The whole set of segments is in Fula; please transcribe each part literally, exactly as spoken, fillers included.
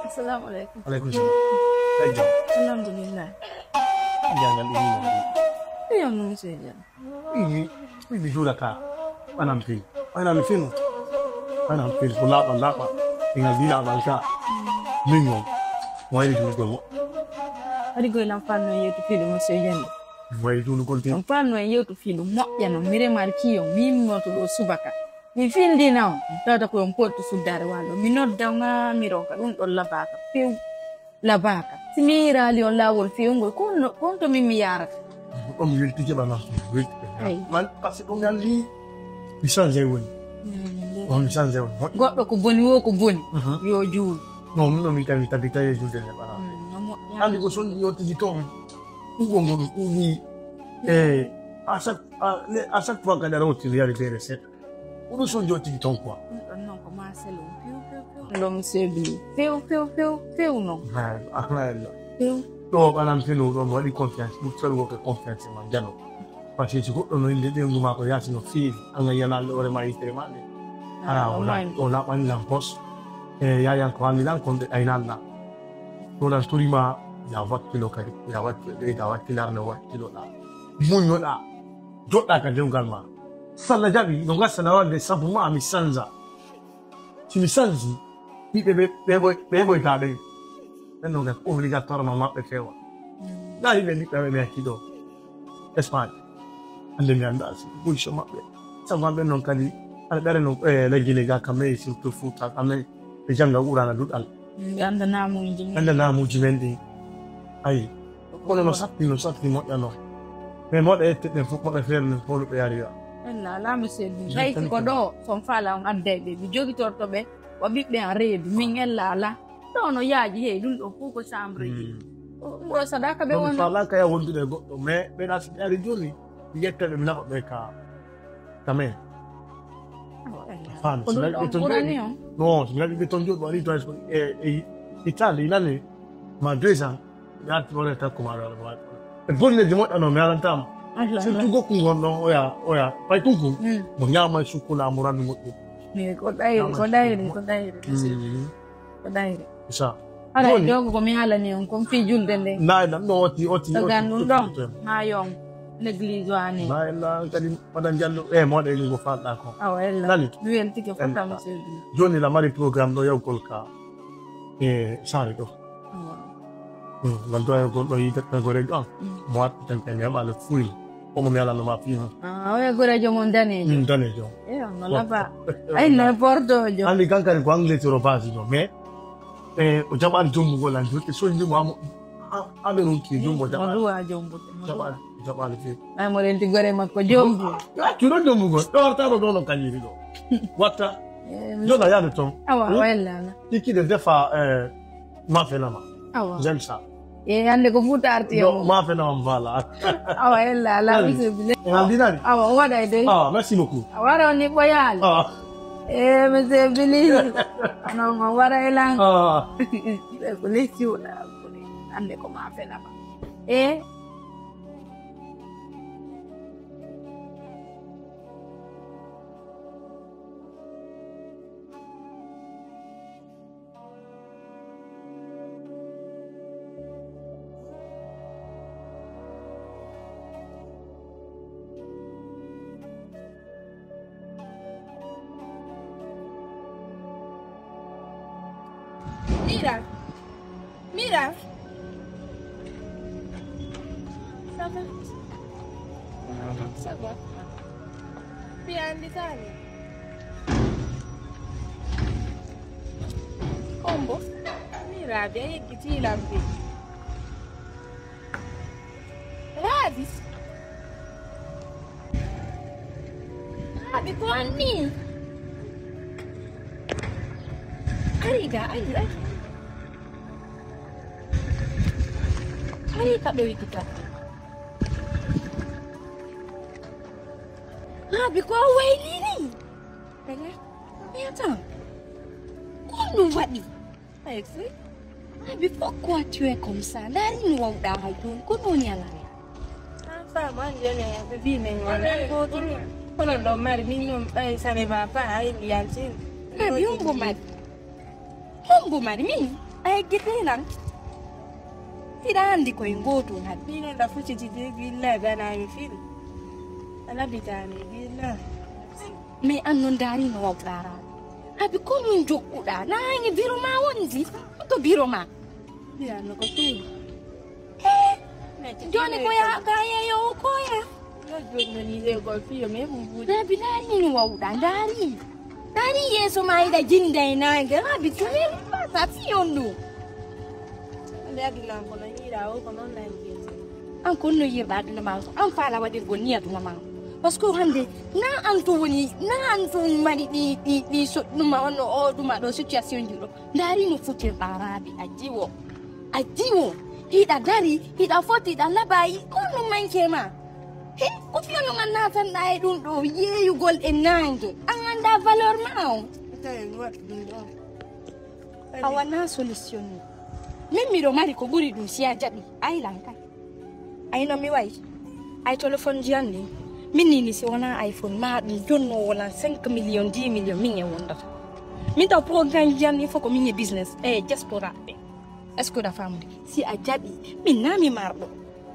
Assalamu alaikum. Alaikum salam. Kai jam. Alhamdulillah. Jangan ini. Iya, nung saya. Ini, ini jura ka. Anam pin. Anam pin. Anam pin. Ko laɓa laɓa. Ina dina ɓalka. Min mo. Wayri ɗum ɗo mo. Waɗi goy lam fanno yeetu fiɗo mo sey jande. Wayri ɗum ɗo gonti. On fanno en yeetu fiɗo moƴƴa no mi remari kiyo mi mimoto ɗo subaka. Mi findina on tawata ko on pottu suddaare wallo mi nodda nga mi ronka ɗum ɗon labaka few. Labaka si mi yiraali on laawol fewngol kon to min mi yarata. On mi welti keɓa nan welti. Man parce que ɗum yalli mi change woni. On mi change woni. Goɗɗo ko boni wo ko boni. Yo juul. Non ɗum ɗo mi tawi tabita yo julde nde ɓana. Andi ko son yo tigi toon. Ɗum ɗo ɗum ɗum ni. E à chaque à chaque fois kadi aɗa wottiri yari feere seeɗa. Oɗo so jottigi toon quoi. Ɗum ɗon noon ko ma selo piw piw piw. Ɗo mi sebli few few few few noon. Ahna ella. Few. Ɗo ɓanan fino ɗon waɗi confiance ɓurtol woke confiance ma jano. Parce que si goɗɗo no inde ɓeyngu ma ko yaasi no feewi an a yiyanalde hoore ma yitere ma nde. Ara o laɓani lan pos. E yayan ko hanndilan kon ɓe aynalla. Ɗoɗan torima ya wakkilo kadi ya wakkilo ɓeyda wakkilarde wakkiloɗa. Muññoɗa. Joɗɗa ka dewgal ma. Salla jaɓi no gasa nawande sabu ma mi sanza. Si mi sanzi ɓiɓɓe ɓe ɓe ɓoyta ɓen. Ɓen no gasa obligatoire ma maɓɓe fewa. Na yimɓe ɓiɓɓe ɓe mi acci ɗo Espagne. Ande mi anda si position maɓɓe. Sabu ɓen non kadi aɗa ɓere no lagile ga kamɓe e surtout Fouta kamɓe ɓe janga Qurana duɗal. Ɓe anda namuji men. Anda namuji men ɗin. Ayi. Kono no satti no satti moƴƴano. Mais moɗa yette ɗen fof moɗa feere nden fof no ɓe ari ya. Ella ala monsieur Dum. Tawi ko ɗo son faala on adday ɓe mi jogitorto ɓe wa ɓiɓɓe an reedu min ella ala. Ɗo no yaaji hey ɗum ɗo fof ko chambre ji. Ɗo sadaka ɓe wona. Faala kaya wondude e goɗɗo mais ɓeɗa si ɓe ari joni mi yetta ɓe mi nafa ɓe ka kamen. Fami si laɓi ɓe ton jooɗi non si laɓi ɓe ton jooɗi waɗi to e italie nani ma deux ans. Yaati wonata ko maɗa waɗa waɗa e bonneji moƴƴano mi alantama. Surtout gokku ngon ɗon oya oya pay kunkum mo ñaama e sukkula mo randu moƴƴum. Ko ɗayri ko ɗayri ko ɗayri. Ko ɗayri. Sa ala jogo ko mi haalani on kon fii julde nde. Nayi ɗam ɗon otti otti otti ganndun ɗon. Ha yon l'église o ani nayi la kadi maɗan jallo e moɗa e ɗum ko falɗa ko. Awa ella nani mi weltike fotama seydi. Joni la mari programme ɗo yawgol ka e saare ɗo. Ngal doya gonɗo yidata gorejo an mo watta tan kay mi heɓa le fuy. Omo mi alano ma fii hon. Oya gorejo mon danejo. Danejo. E on no laba ay no portojo. Andi kankari ko angletero basi ɗo mais e o jaɓani jombugol an jotte soñdimo amo aɓe ronki jombo jaɓani. Jaɓani jaɓani fii. Ay mo renti gore makko jombu. Accuɗo jombugol ɗo wartaɗo ɗo no kañiri ɗo watta. Jona yaade toon. Awa wellana. Ikkiɗe defa ma fenama. Awa j'aime ça. E hannde ko fuuta arti e mum ma fenama voilà. Awa ella ala monsieur bile e haldinani awa o waɗa e dey awa merci beaucoup a wara o ni ɓoyaali. E monsieur bili non o wara e lan. Ko ley siwɗa hannde ko ma fenama. E Mira. Mira. Ça va? Ça va. Mira, andi tani. Kombo. Mira, be yeggi tilam be. Rabi. Rabi ko anni. Ari da, ari, ari. Ari ka ɗoyɗi ka. Rabi ko a wayliri. Mais attends. Ko ɗum waɗi? Abi pourquoi tu es comme ça? Ndaari no wawɗa hay ɗum ko ɗum yalare. An femme an jone ɓe mbi men wona goto. Kono ɗo mari min noon ɓay sare ma fa hay mi yaltin. Abi on ko mari. Ngu mari min, a yejjitee lan. Hiɗa anndi koye ngootum hade. Min on ɗa fucciti de billahi bana mi fil. A labitaani billahi. Mais an non ndaari no wawɗa raade. Abi ko min jokkuɗa. Naange biro ma wondi. Ko to biro ma. Mbiyanno ko feewi. Jooni ko yaa ka yeeyo o koya. Rabi naani no wawɗa ndaari. Ndaari yeeso ma hiɗa jinda e naange. Rabi tumi pasa fiyon ɗum. Ande aduna ko no yiira o ko noon naange. An kon no yiirɗa aduna ma o. An faala waɗirgol ni aduna ma o. Parce que hannde na an to woni na an to mari ɗi ɗi ɗi soɗɗuma on no o ɗuma ɗo situation ji ɗo. Ndaari no futirɗa Rabi a jiwo. A jiwo. Hiɗa dari, hiɗa foti, hiɗa labayi, ko ɗum manke ma. He, ko fiyo no an natanɗa e ɗum ɗo yeeyugol e naange. An annda valeur ma on. A wona solution ni. Min miɗo mari ko ɓuri ɗum si a jaɓi. Ay lan kay. Ay no mi wayi. Ay téléphone ji an ni. Min ni ni si wona iPhone ma ɗum jonno wona cinq millions, dix millions min e wondata. Min taw programme ji an ni fof ko min e business e diaspora ɓe. Est-ce que ɗa famde? Si a jaɓi, min na mi marɗo.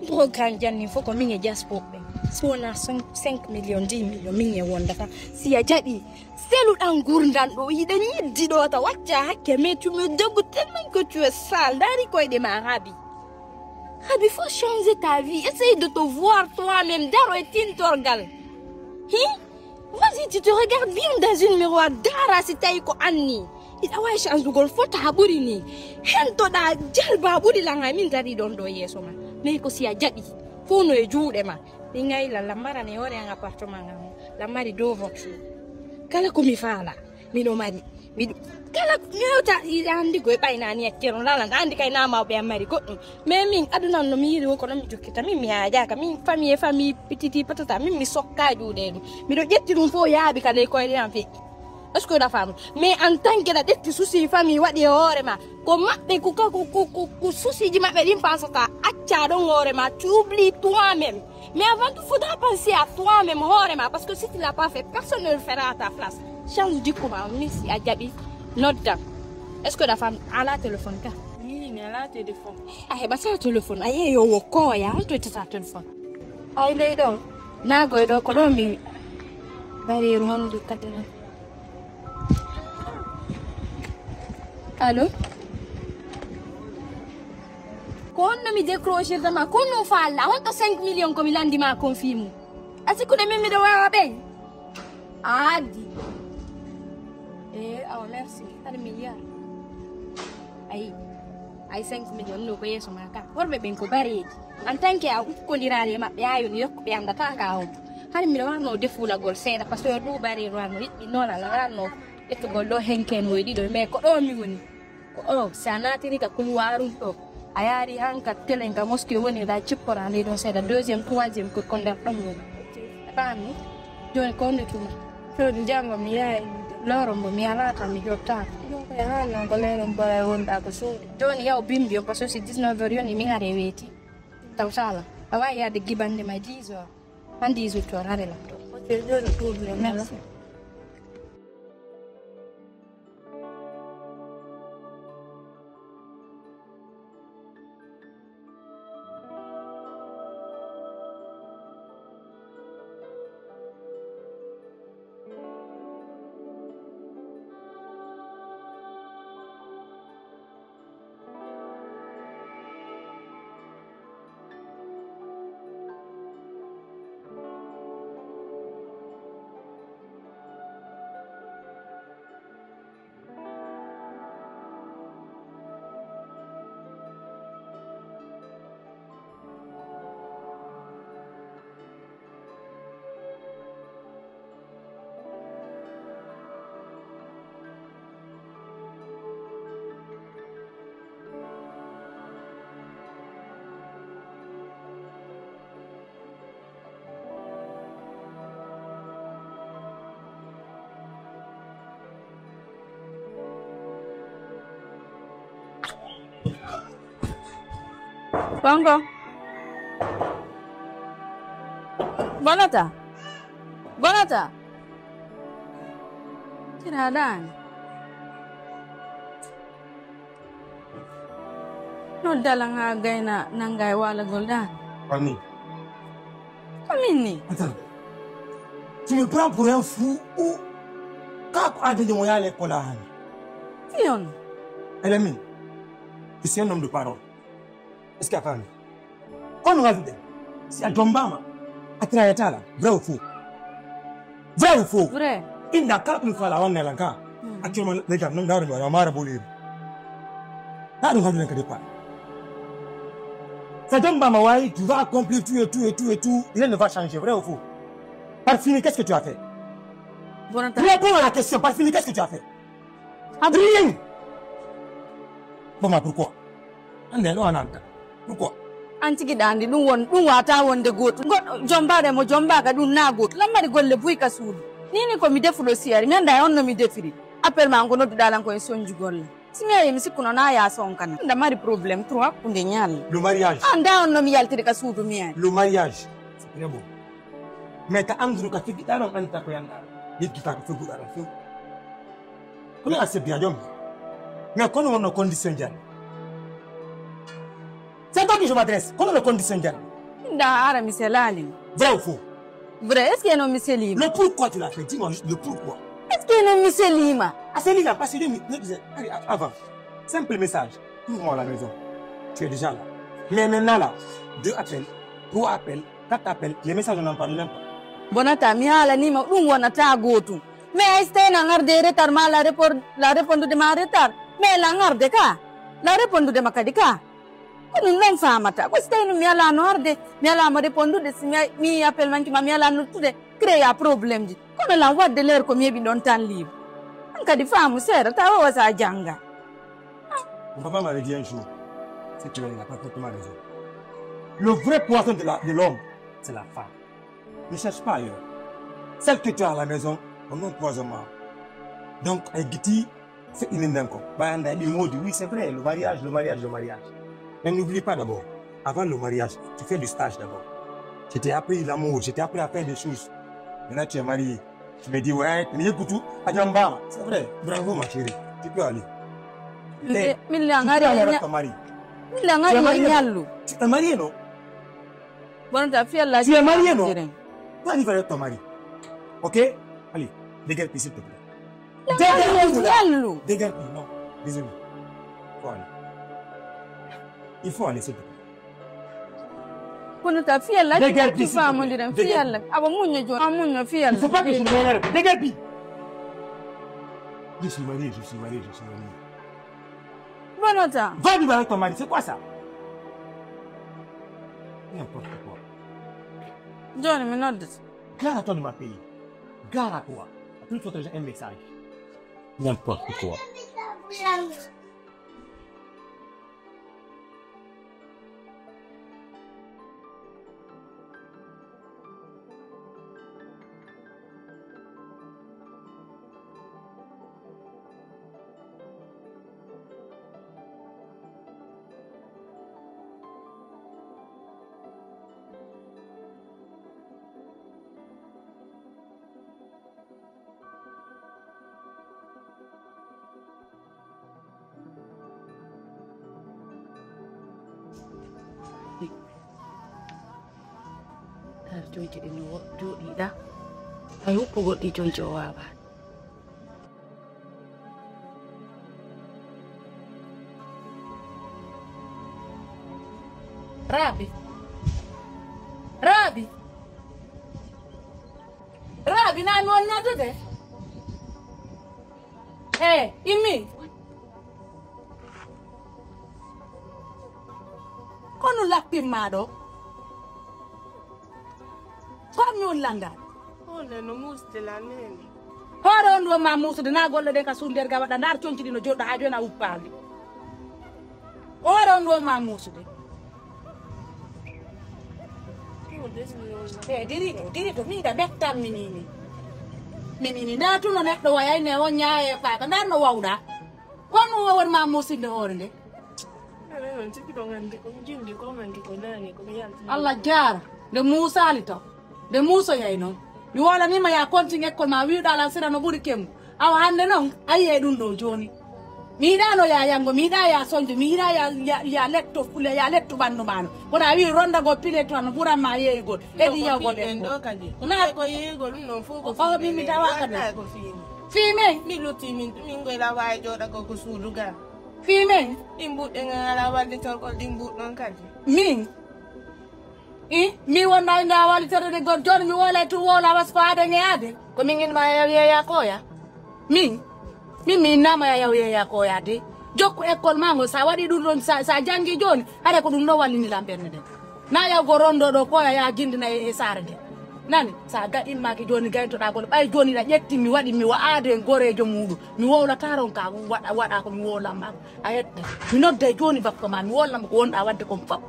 Programme ji an ni fof ko min e diaspora ɓe. Si wona cinq millions, dix millions min e wondata. Si a jaɓi, seluɗan gurdan ɗo yiɗen yiddi ɗo ta wacca hakke mais tu me dégoûtes tellement que tu es sale. Ndaari koyɗe ma Rabi. Rabi, faut changer ta vie. Essaye de te voir toi-même. Daro e tintorgal. Hi? Vas-y, tu te regardes bien dans une miroir. Dara si tawi ko anni. Hiɗa wawi changugol fota ɓuri ni. Hentoɗa jalba ɓuri langa min dari ɗon ɗo yeeso ma. Mais ko si a jaɓi. Fof no e juuɗe ma. Ɗi ngayla lammara ne hoore an appartement ngam. Lammari dow voiture. Kala ko mi faala. Miɗo mari. Miɗo kala yewta iɗa andi koye ɓaynani accero lala nda andi kay na mawɓe am mari goɗɗum. Mais min aduna no mi yiiri won ko non mi jokkita min mi hajaka min famille famille pititi patata min mi sokka juuɗe ɗum. Miɗo ƴetti ɗum fof yaaɓi kadi e koyɗe am feƴƴi. Est-ce que ɗa faami? Mais en tant que ɗa ƴetti souci famille waɗi e hoore ma ko maɓɓe ko ka ko ko ko souciji maɓɓe ɗin pensata acca ɗon hoore ma tu oublies toi-même. Mais avant tout, faudra penser à toi-même, hoore ma, parce que si tu l'as pas fait, personne ne le fera à ta place. Change jikku ma, min si a jaɓi noddan. Est-ce que la femme a la téléphone ka? Min mi ala téléphone. A heɓata téléphone, a yeeyo wo koya, on to tata téléphone. Ay ley ɗo, nagoy ɗo ko ɗo mi bariru hondu kadana. Allo? Ko honno mi décrochirta ma? Ko honno falla? Honto cinq millions ko mi landi ma kon fii mum? A sikkude min miɗo wawa ɓen? A addi. E awa merci. Hade mi yiya. Ayi. Ay cinq millions no ko yeeso ma ka. Worɓe ɓen ko bareeji. En tant que a ukkoliraali e maɓɓe a yoni yokkuɓe andata ka on. Hade miɗo warno defulagol seeɗa parce que yo ɗu bareeru warno yiɗɗi noon ala warno. Ƴettugol ɗo henken woy ɗiɗo mais ko ɗo mi woni. Ko o si a naatiri ka kulwaarum ɗo a yaari han ka telen ka moske woni la cippora ley ɗon seeɗa deuxième troisième ko ko nder ɗon woni. Faami? Jooni ko nde tuma? Jooni janngo mi yahay loro mbo mi alaata mi jottaaka. Ɗum ko yahan noon ko leyɗo mboya wonɗa ko suuɗi. Jooni yaw bimbi on parce que si dix-neuf heures yoni mi are weeti. Taw sala a wawi yaade gibande ma dix heures. Hannde isultoor hare lamɗo. Ok, jooni ɗuuɗre merci. Bongo. Bonata. Bonata. Kira dani. No dala nga gayna nanga e walagol ɗan. Famille. Famille ni. Attends. Tu me prends pour un fou ou ka ko adde mo yale ko la hani? Fiyon. Elamine. Tu es un homme de parole. Est-ce que a faami? Kono waɗude si a jombama a trayatala vrai ou faux? Vrai ou faux? Vrai. Inda kala ɗum fala wannela ka. Actuellement les gars non daro mi wala mara boliri. Na ɗum haɗude kadi pa. Sa jombama wayi tu vas accomplir tout et tout et tout et tout, rien ne va changer, vrai ou faux? Par fini qu'est-ce que tu as fait? Bonata. Réponds à la question, par fini qu'est-ce que tu as fait? Rien. Bon ma pourquoi? Ande ɗo ananta pourquoi? An tigi ɗandi ɗum won ɗum wata wonde goto goɗɗo jombaɗo e mo jombaka ɗum na goto lammari golle buy ka suudu. Nini ko mi defuɗo siyari mi anda e on no mi defiri. Appel ma ngo nodduɗa lan ko e sonju golle si mi ayi mi sikkuno na ya sonkana nda mari problème trop hakkunde ñal. Le mariage. Anda on no mi yaltiri ka suudu mi ani. Le mariage c'est très beau. Mais ta andru ka figiɗa ɗon anta ko yanda yeggita ko feguɗa ɗon few. Kono a sebbi a jom. Mais kono wonno condition jan. C'est toi que je m'adresse. Kono no condition jan. Nda ara mi selali. Vrai ou faux? Vrai, est-ce que non mi selima? Le pourquoi tu l'as fait? Dis-moi juste le pourquoi. Est-ce que non mi selima? A selima parce que mi, mi disais, allez, avant. Simple message. Trouve-moi à la maison. Tu es déjà là. Mais maintenant là, deux appels, trois appels, quatre appels, les messages on n'en parle même pas. Bonata mi halanima ɗum wonata gotum. Mais ay si tawi na ngarde e retard ma la répor- la répondude ma retard. Mais la ngarde ka la répondude ma kadi ka. Ko ɗum ɗon famata ko si tawi ɗum mi alano arde mi alama répondude si mi mi appel manki ma mi alano noddude créa problème ji. Kono lan wadde leer ko mi heɓi ɗon tan libre. An kadi faamu seeɗa tawa wasa janga. Mon papa m'avait dit un jour, cette semaine il a parfaitement raison. Le vrai poison de la de l'homme c'est la femme. Ne cherche pas ailleurs. Celle que tu as à la maison, on non poison ma. Donc ay giti feɗɗininden ko ɓay anda eɓi modi oui c'est vrai le mariage le mariage le mariage. Mais n'oublie pas d'abord avant le mariage tu fais du stage d'abord. Je t'ai appris l'amour, je t'ai appris à faire des choses. Maintenant tu es marié. Tu me dis ouais mi yeggutu a jambama c'est vrai. Bravo ma chérie. Tu peux aller. Min le angari. Min le angari ñallu. Tu es marié non? Bonata fiyalla. Tu es marié non? Toi il fallait ton mari. Ok. Allez, déguerpis s'il te plaît. Déguerpis. Déguerpis non. Désolé. Faut aller. Il faut aller s'il te plaît. Kono ta fiyalla. Déguerpis s'il te plaît. Famodiren fiyalla. Aba muñño jooni a muñño fiyalla. Il faut pas que je m'énerve. Déguerpis. Je suis marié, je suis marié, je suis marié. Bonata. Va vivre avec ton mari, c'est quoi ça? N'importe quoi. Jooni mi noddata. Gara ton ma pays. Gara quoi? Tu dois déjà un message. N'importe quoi. Har joyce ɗin no jooɗiɗa. Hay huppugol ɗi joyce o waawaa. Raabi. Raabi. Raabi, naa mi won noddude? Ee, immi. Ko nu lappin maa ɗo? Ko mi won lanndaade? Hoore no muusde la neene. Hoore on ɗo ma muusude, naa golle ɗen ka suudu nder ga waɗa, ndaar conci ɗi no joɗɗo haa jooni a uppaali. Hoore on ɗo ma muusude. E diri ɗo, diri ɗo, miɗa mettan minini. Minini, ndaa tuno neɗɗo wayayne o ñaaye faaka, ndaa no wawɗa. Kono won ma muusinde hoore nde. Ala non tigi ɗo nganndi ko mi jimdi ko manki ko naani ko mi yalti. Allah jaara nde muusaali taw. Nde muusoyay noon. Mi wolanima ya konti ngekkol ma wiɗo ala sira no ɓuri kemmu. Awa hannde noon a yiyay ɗum ɗo jooni. Mi yiɗano ya yango, mi yiɗa ya sonjo, mi yiɗa ya, ya, ya letto, ya letto ɓandu mano. Kono a wi ronda go pile to no ɓuran ma yeygol. Edi yawgol en ɗo kadi. Na ko yeygol ɗum non fof ko o min mi tawa kadi. Ko fimi. Fimi. Mi lutti min, min goy la wawi joɗa ko ko suudu ga. Fimi. Ɗin buɗɗe ngal ala wallitorgol ɗin buɗɗon kadi. Min. I, mi wonda inda walitorde de gol joni mi wola tu wola was ko ade nge ade. Ko min inma ya ya ya koya. Min. Min mi nama ya ya ya ya koya de. Jokku école mango sa wadi dum don sa, sa jangi joni. Are ko dum no walini lamberne de. Na ya go rondo do koya ya jindina e, e sare de. Nani sa ga ilma ki joni gaynto da gol bay joni da jetti mi wadi mi wa ade gorejo mudu. Mi wola taron ka wada wada ko mi wola ma. A yetta. Mi nodda e joni bappa ma mi wola mo ko wonda wadde kon fop.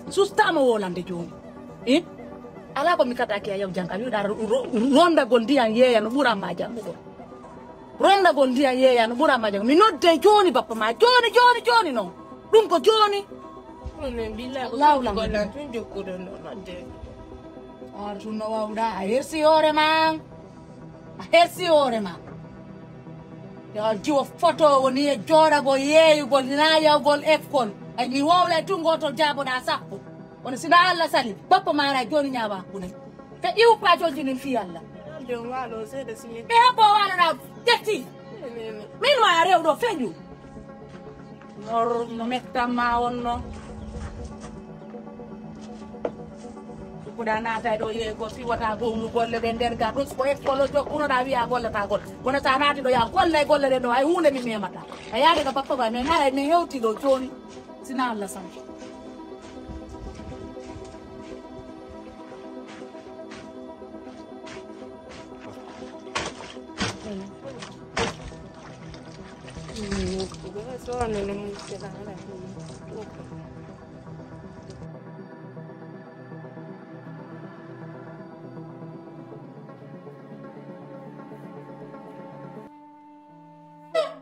Sustama wolande joni. Eh? Ala ko mi kataki a yaw janga wiɗa rondagol ndiyan yeeya no ɓuran ma jangugol. Rondagol ndiyan yeeya no ɓuran ma jangugol. Mi nodda e joni bappa ma joni joni joni non. Ɗum ko joni. Lawla. Tun jokkuɗo no nodde. Ar tun no wawɗa a hersi hoore ma. A hersi hoore ma. Yo jiwo foto woni e jooɗagol yeeyugol na yawgol ekkol. Ay mi wowla e tun gotol jaaboɗa sappo. Kono sina Allah sali bappa mara joni ñawa hakkunde. Ka iwpa jojjinin fi Allah. Ɓe habbo waloɗa ƴetti. Min ma a rewɗo feñu. Nor no mettan ma on no. Kuɗa naata ɗo yeego fi wata gowlu golle ɗe nder ga ɗum ko ekkolo jokkunoɗa wiya gollata golle. Kono sa naati ɗo ya golle golle ɗen ɗo hay hunde mi memata. A yaade ka bappa ba men haray mi hewti ɗo joni. Sina Allah sam.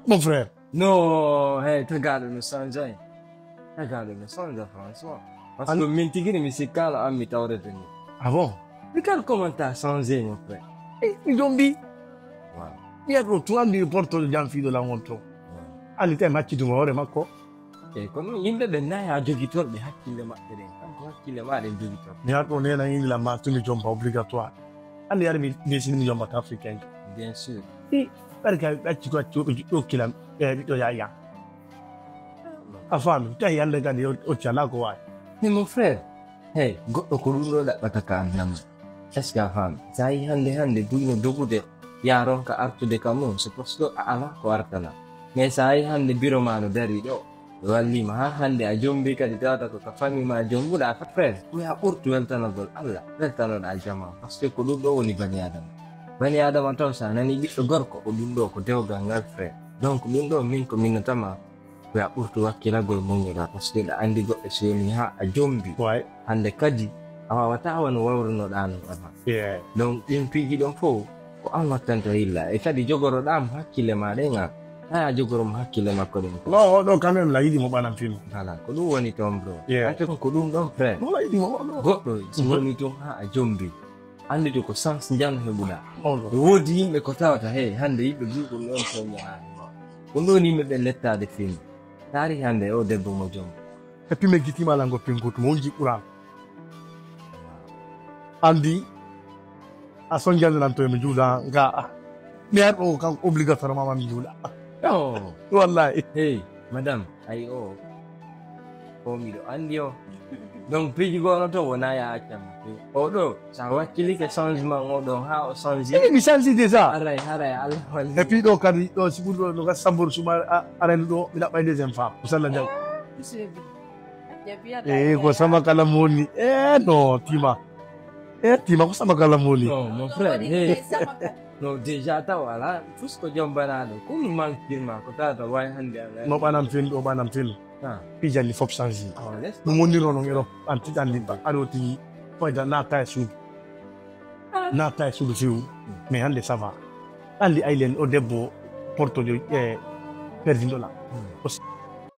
Mon frère. No, hey, tagaɗo no change. Tagaɗo no change, François. Parce que min tigi ni mi sikkano an mi tawrete ni. Ah bon? Mi kan comment t'as changé, mon frère? Eh, mi jombi. Voilà. Mi yadro tu an mi porto jam fido la wonto. Ali tay macci dum hore makko. E kono yimɓe ɓe naya jogitorɓe hakkille maɓɓe ɗen kanko hakkille ma ɗen jogitor. Mi hat ɗo nena yini la ma tumi jomba obligatoire. Andi yare mi desini mi jomba ka africain. Bien sûr. I kadi ka acci ko acci o ɓe ɗo kilam ɓe ɓiɗɗo yaya. A fami tawi hande kadi o cala ko wawi. Mais mon frère, hey goɗɗo ko ɗum ɗo ɗaɓɓata ka annama. Est ce que a fami? Sa yi hande hande buyno dogude ya ronka artude ka mum c'est parce que a ala ko artana. Mais sa yi hande biro ma no dari ɗo. Ɓe wallima ha hande a jombi kadi tawata ko ka famille ma jombuɗa ka frère. Ko ya ɓurtu weltanagol Allah weltanoɗa jama parce que ko ɗum ɗo woni bani adama. Bani adama taw sa nani ɓiɗɗo gorko ko ɗum ɗo ko dewgal ngal frère. Donc ɗum ɗo min ko minnatama ko ya ɓurtu wakkilagol muñuɗa parce que ɗa andi goɗɗo so yoni ha a jombi. Hande kadi a wawata wano wawrunoɗa non ama. Donc ɗin piiji ɗon fof ko an wattanta yilla e kadi jogoroɗa mo hakkille ma ɗen an haya jogoro mo hakkille makko ɗen fof. Non oɗo quand même la yiɗi mo ɓanan fino. Voilà ko ɗum woni toon bro. Ante ko ɗum ɗon frère. Non la yiɗi mo oɗo. Goɗɗo so woni tun ha a jombi. Andude ko sens njan heɓuɗa. No woodi yimɓe ko tawata hey hande yimɓe duuɓol ɗon toñaani. Ko ɗon yimɓe ɓe lettaade fino. Taari hande o debbo mo jom. E pime gitima lango pingutu mo wonji ɓuran. Andi a son jande nan to mi juuda nga a mi ar ɗo kanko obligatoirement ma mi juuda. Wallahi. Hey madame ayi o o miɗo andi o. Donc piiji gono to wona ya accama o ɗo sa wakkilike changement o ɗon ha o change. Eyi mi change déjà. Haray haray allah walli. Et puis ɗo kadi ɗo si ɓuri ɗo no gas sambor suma arani ɗo mi ɗaɓɓay deuxième femme ko salla jaw. Eyi ko sama kala mo woni e no tima. E tima ko sama kala mo woni. Non mon frère hey. Non déjà taw ala fus ko jombanaɗo ko mi manquirma ko tawata wawi hande ala. No ɓanam fen ɗo ɓanam fen. Piiji anni fof change. Ɗum wonnirno noon Europe an tigi anni aɗa woti fayda naata e suudu. Naata e suudu fewu mais hannde ça va. Anndi aylen o debbo portojo e perdinɗo la.